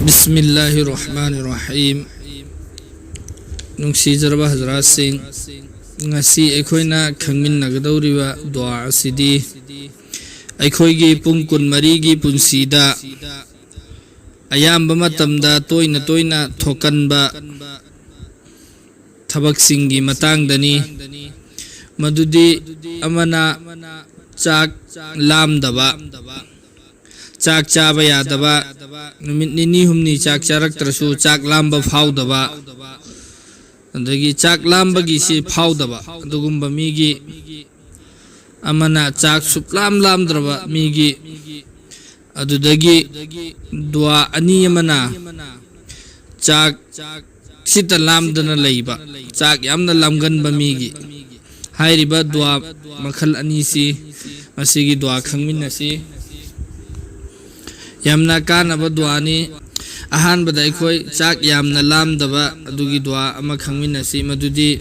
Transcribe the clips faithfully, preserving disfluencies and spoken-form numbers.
ꯕꯤꯁꯃꯤꯜꯂꯥꯍꯤꯔ ꯔꯍꯃꯥꯅꯤꯔ ꯔꯍꯤꯝ꯫ ꯅꯨꯡꯁꯤꯖꯔꯕ ꯍꯖꯔꯥꯠꯁꯤꯡ, ꯉꯁꯤ ꯑꯩꯈꯣꯏꯅ ꯈꯪꯃꯤꯟꯅꯒꯗꯧꯔꯤꯕ ꯗꯨꯋꯥ ꯑꯁꯤꯗꯤ ꯑꯩꯈꯣꯏꯒꯤ ꯄꯨꯡ ꯀꯨꯟꯃꯔꯤꯒꯤ ꯄꯨꯟꯁꯤꯗ ꯑꯌꯥꯝꯕ ꯃꯇꯝꯗ ꯇꯣꯏꯅ ꯇꯣꯏꯅ ꯊꯣꯛꯀꯟꯕ ꯊꯕꯛꯁꯤꯡꯒꯤ ꯃꯇꯥꯡꯗꯅꯤ꯫ ꯃꯗꯨꯗꯤ ꯑꯃꯅ ꯆꯥꯛ ꯂꯥꯝꯗꯕ, ꯆꯥꯛ ꯆꯥꯕ ꯌꯥꯗꯕ, ꯅꯨꯃꯤꯠ ꯅꯤꯅꯤ ꯍꯨꯝꯅꯤ ꯆꯥꯛ ꯆꯥꯔꯛꯇ꯭ꯔꯁꯨ ꯆꯥꯛ ꯂꯥꯝꯕ ꯐꯥꯎꯗꯕ, ꯑꯗꯒꯤ ꯆꯥꯛ ꯂꯥꯝꯕꯒꯤꯁꯤ ꯐꯥꯎꯗꯕ, ꯑꯗꯨꯒꯨꯝꯕ ꯃꯤꯒꯤ ꯑꯃꯅ ꯆꯥꯛ ꯁꯨꯛꯂꯥꯝ ꯂꯥꯝꯗ꯭ꯔꯕ ꯃꯤꯒꯤ꯫ ꯑꯗꯨꯗꯒꯤ ꯗꯨꯋꯥ ꯑꯅꯤ ꯑꯃꯅ ꯆꯥꯛ ꯁꯤꯠꯇ ꯂꯥꯝꯗꯅ ꯂꯩꯕ, ꯆꯥꯛ ꯌꯥꯝꯅ ꯂꯥꯝꯒꯟꯕ ꯃꯤꯒꯤ꯫ ꯍꯥꯏꯔꯤꯕ ꯗꯨꯋꯥ ꯃꯈꯜ ꯑꯅꯤꯁꯤ ꯃꯁꯤꯒꯤ ꯗꯨꯋꯥ ꯈꯪꯃꯤꯟꯅꯁꯤ꯫ ꯌꯥꯝꯅ ꯀꯥꯟꯅꯕ ꯗꯨꯋꯥꯅꯤ꯫ ꯑꯍꯥꯟꯕꯗ ꯑꯩꯈꯣꯏ ꯆꯥꯛ ꯌꯥꯝꯅ ꯂꯥꯝꯗꯕ ꯑꯗꯨꯒꯤ ꯗꯨꯋꯥ ꯑꯃ ꯈꯪꯃꯤꯟꯅꯁꯤ, ꯃꯗꯨꯗꯤ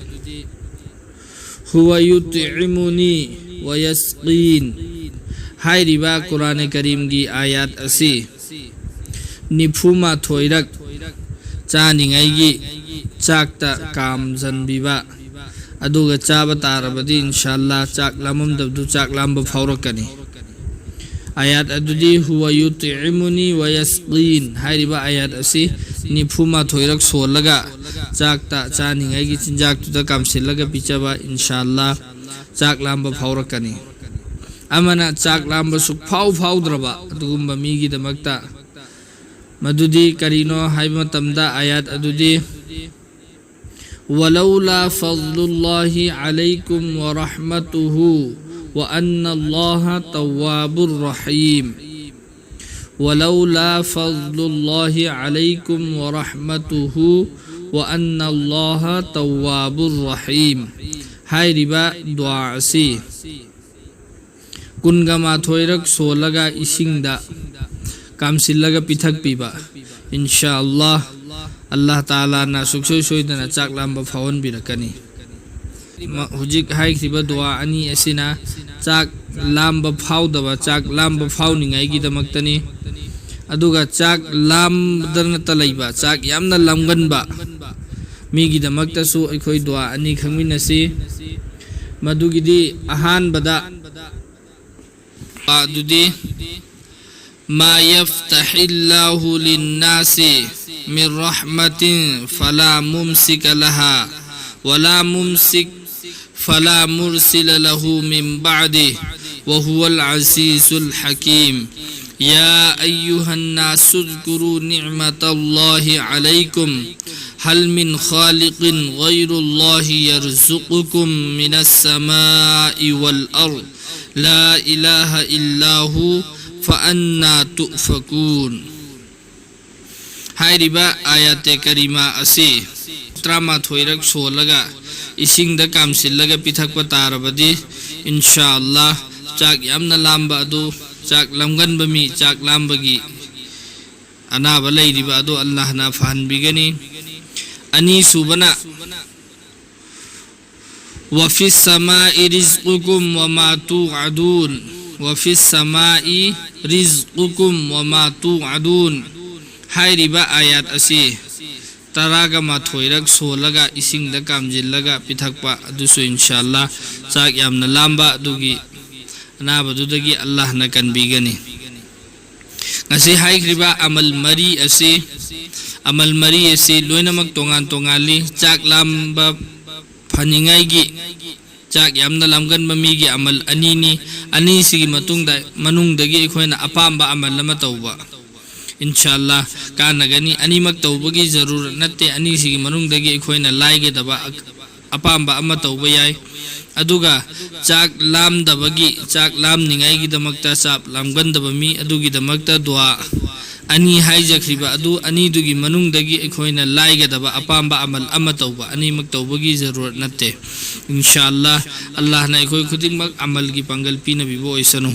"ꯍꯨꯋ ꯌꯨꯇꯏꯃꯨꯅꯤ ꯋ ꯌꯁꯀꯤꯟ" ꯍꯥꯏꯔꯤꯕ ꯀꯨꯔꯥꯅꯦ ꯀꯔꯤꯝꯒꯤ ꯑꯥꯌꯥꯠ ꯑꯁꯤ ꯅꯤꯐꯨ ꯃꯥꯊꯣꯏꯔꯛ ꯆꯥꯅꯤꯡꯉꯥꯏꯒꯤ ꯆꯥꯛꯇ ꯀꯥꯝꯖꯟꯕꯤꯕ, ꯑꯗꯨꯒ ꯆꯥꯕ ꯇꯥꯔꯕꯗꯤ ꯏꯟꯁꯥꯜꯂꯥ ꯆꯥꯛ ꯂꯥꯝꯃꯝꯗꯕꯗꯨ ꯆꯥꯛ ꯂꯥꯝꯕ ꯐꯥꯎꯔꯛꯀꯅꯤ꯫ ꯑꯥꯌꯥꯠ ꯑꯗꯨꯗꯤ "ꯍꯨꯋ ꯌꯨꯇꯏꯃꯨꯅꯤ ꯋ ꯌꯁꯀꯤꯟ" ꯍꯥꯏꯔꯤꯕ ꯑꯥꯌꯥꯠ ꯑꯁꯤ ꯅꯤꯐꯨ ꯃꯥꯊꯣꯏꯔꯛ ꯁꯣꯜꯂꯒ ꯆꯥꯛꯇ ꯆꯥꯅꯤꯡꯉꯥꯏꯒꯤ ꯆꯤꯟꯖꯥꯛꯇꯨꯗ ꯀꯥꯝꯁꯤꯜꯂꯒ ꯄꯤꯖꯕ, ꯏꯟꯁꯥꯜꯂꯥ ꯆꯥꯛ ꯂꯥꯝꯕ ꯐꯥꯎꯔꯛꯀꯅꯤ꯫ ꯑꯃꯅ ꯆꯥꯛ ꯂꯥꯝꯕ ꯁꯨꯛꯐꯥꯎ ꯐꯥꯎꯗ꯭ꯔꯕ ꯑꯗꯨꯒꯨꯝꯕ ꯃꯤꯒꯤꯗꯃꯛꯇ꯫ ꯃꯗꯨꯗꯤ ꯀꯔꯤꯅꯣ ꯍꯥꯏꯕ ꯃꯇꯝꯗ ꯑꯥꯌꯥꯠ ꯑꯗꯨꯗꯤ "ولولا فضل الله عليكم ورحمته وأن الله تواب رحيم". "ولولا فضل الله عليكم ورحمته وأن الله تواب رحيم" ꯍꯥꯏꯔꯤꯕ ꯗꯨꯋꯥ ꯑꯁꯤ ꯀꯨꯟꯒ ꯃꯥꯊꯣꯏꯔꯛ ꯁꯣꯜꯂꯒ ꯏꯁꯤꯡꯗ ꯀꯥꯝꯁꯤꯜꯂꯒ ꯄꯤꯊꯛꯄꯤꯕ꯫ ꯏꯟꯁꯥ ꯑꯜꯂꯥꯍ, ꯑꯜꯂꯥꯍ ꯇꯥꯂꯥꯅ ꯁꯨꯛꯁꯣꯏ ꯁꯣꯏꯗꯅ ꯆꯥꯛ ꯂꯥꯝꯕ ꯐꯥꯎꯍꯟꯕꯤꯔꯛꯀꯅꯤ꯫ ꯃ-, ꯍꯧꯖꯤꯛ ꯍꯥꯏꯈ꯭ꯔꯤꯕ ꯗꯨꯋꯥ ꯑꯅꯤ ꯑꯁꯤꯅ ꯆꯥꯛ ꯂꯥꯝꯕ ꯐꯥꯎꯗꯕ, ꯆꯥꯛ ꯂꯥꯝꯕ ꯐꯥꯎꯅꯤꯡꯉꯥꯏꯒꯤꯗꯃꯛꯇꯅꯤ꯫ ꯑꯗꯨꯒ ꯆꯥꯛ ꯂꯥꯝꯗꯅꯇ ꯂꯩꯕ, ꯆꯥꯛ ꯌꯥꯝꯅ ꯂꯥꯝꯒꯟꯕ ꯃꯤꯒꯤꯗꯃꯛꯇꯁꯨ ꯑꯩꯈꯣꯏ ꯗꯨꯋꯥ ꯑꯅꯤ ꯈꯪꯃꯤꯟꯅꯁꯤ꯫ ꯃꯗꯨꯒꯤꯗꯤ ꯑꯍꯥꯟꯕꯗ ꯑꯗꯨꯗꯤ ما يفتح الله للناس من رحمة فلا ممسك لها ولا ممسك فلا مرسل له من بعده وهو العزيز الحكيم. يا أيها الناس اذكروا نعمة الله عليكم هل من خالق غير الله يرزقكم من السماء والأرض لا إله إلا هو فأنى تؤفكون. ꯍꯥꯏꯔꯤꯕ ꯑꯥꯌꯥꯇꯦ ꯀꯔꯤꯃꯥ ꯑꯁꯤ ꯇꯔꯥꯃꯥꯊꯣꯏꯔꯛ ꯁꯣꯜꯂꯒ ꯏꯁꯤꯡꯗ ꯀꯥꯝꯁꯤꯜꯂꯒ ꯄꯤꯊꯛꯄ ꯇꯥꯔꯕꯗꯤ, ꯏꯟꯁꯥ ꯑꯜꯂꯥ, ꯆꯥꯛ ꯌꯥꯝꯅ ꯂꯥꯝꯕ ꯑꯗꯨ, ꯆꯥꯛ ꯂꯥꯝꯒꯟꯕ ꯃꯤ ꯆꯥꯛ ꯂꯥꯝꯕꯒꯤ ꯑꯅꯥꯕ ꯂꯩꯔꯤꯕ ꯑꯗꯨ ꯑꯜꯂꯥꯍꯅ ꯐꯍꯟꯕꯤꯒꯅꯤ꯫ ꯑꯅꯤꯁꯨꯕꯅ وفي السماء رزقكم وما توعدون. وفي السماء رزقكم وما توعدون. ꯍꯥꯏꯔꯤꯕ ꯑꯥꯌꯥꯠ ꯑꯁꯤ ꯇꯔꯥꯒ ꯃꯥꯊꯣꯏꯔꯛ ꯁꯣꯜꯂꯒ ꯏꯁꯤꯡꯗ ꯀꯥꯝꯖꯤꯜꯂꯒ ꯄꯤꯊꯛꯄ ꯑꯗꯨꯁꯨ ꯏꯟꯁꯥ ꯑꯜꯂꯥ ꯆꯥꯛ ꯌꯥꯝꯅ ꯂꯥꯝꯕ ꯑꯗꯨꯒꯤ ꯑꯅꯥꯕꯗꯨꯗꯒꯤ ꯑꯜꯂꯥꯍꯅ ꯀꯟꯕꯤꯒꯅꯤ꯫ ꯉꯁꯤ ꯍꯥꯏꯈ꯭ꯔꯤꯕ ꯑꯃꯜ ꯃꯔꯤ ꯑꯁꯤ, ꯑꯃꯜ ꯃꯔꯤ ꯑꯁꯤ ꯂꯣꯏꯅꯃꯛ ꯇꯣꯉꯥꯟ ꯇꯣꯉꯥꯜꯂꯤ꯫ ꯆꯥꯛ ꯂꯥꯝꯕ ꯐꯅꯤꯡꯉꯥꯏꯒꯤ ꯆꯥꯛ ꯌꯥꯝꯅ ꯂꯥꯝꯒꯟꯕ ꯃꯤꯒꯤ ꯑꯃꯜ ꯑꯅꯤꯅꯤ꯫ ꯑꯅꯤꯁꯤꯒꯤ ꯃꯇꯨꯡꯗ, ꯃꯅꯨꯡꯗꯒꯤ ꯑꯩꯈꯣꯏꯅ ꯑꯄꯥꯝꯕ ꯑꯃꯜ ꯑꯃ ꯇꯧꯕ, ꯏꯟꯁꯥ ꯑꯜꯂꯥ, ꯀꯥꯟꯅꯒꯅꯤ꯫ ꯑꯅꯤꯃꯛ ꯇꯧꯕꯒꯤ ꯖꯔꯨꯔꯠ ꯅꯠꯇꯦ꯫ ꯑꯅꯤꯁꯤꯒꯤ ꯃꯅꯨꯡꯗꯒꯤ ꯑꯩꯈꯣꯏꯅ ꯂꯥꯏꯒꯗꯕ ꯑꯄꯥꯝꯕ ꯑꯃ ꯇꯧꯕ ꯌꯥꯏ꯫ ꯑꯗꯨꯒ ꯆꯥꯛ ꯂꯥꯝꯗꯕꯒꯤ, ꯆꯥꯛ ꯂꯥꯝꯅꯤꯡꯉꯥꯏꯒꯤꯗꯃꯛꯇ, ꯆꯥꯛ ꯂꯥꯝꯒꯟꯗꯕ ꯃꯤ ꯑꯗꯨꯒꯤꯗꯃꯛꯇ ꯗꯨꯋꯥ ꯑꯅꯤ ꯍꯥꯏꯖꯈ꯭ꯔꯤꯕ ꯑꯗꯨ ꯑꯅꯤꯗꯨꯒꯤ ꯃꯅꯨꯡꯗꯒꯤ ꯑꯩꯈꯣꯏꯅ ꯂꯥꯏꯒꯗꯕ ꯑꯄꯥꯝꯕ ꯑꯃꯜ ꯑꯃ ꯇꯧꯕ, ꯑꯅꯤꯃꯛ ꯇꯧꯕꯒꯤ ꯖꯔꯨꯔꯠ ꯅꯠꯇꯦ꯫ ꯏꯟꯁꯥ ꯑꯜꯂꯥ, ꯑꯜꯂꯥꯍꯅ ꯑꯩꯈꯣꯏ ꯈꯨꯗꯤꯡꯃꯛ ꯑꯃꯜꯒꯤ ꯄꯥꯡꯒꯜ ꯄꯤꯅꯕꯤꯕ ꯑꯣꯏꯁꯅꯨ꯫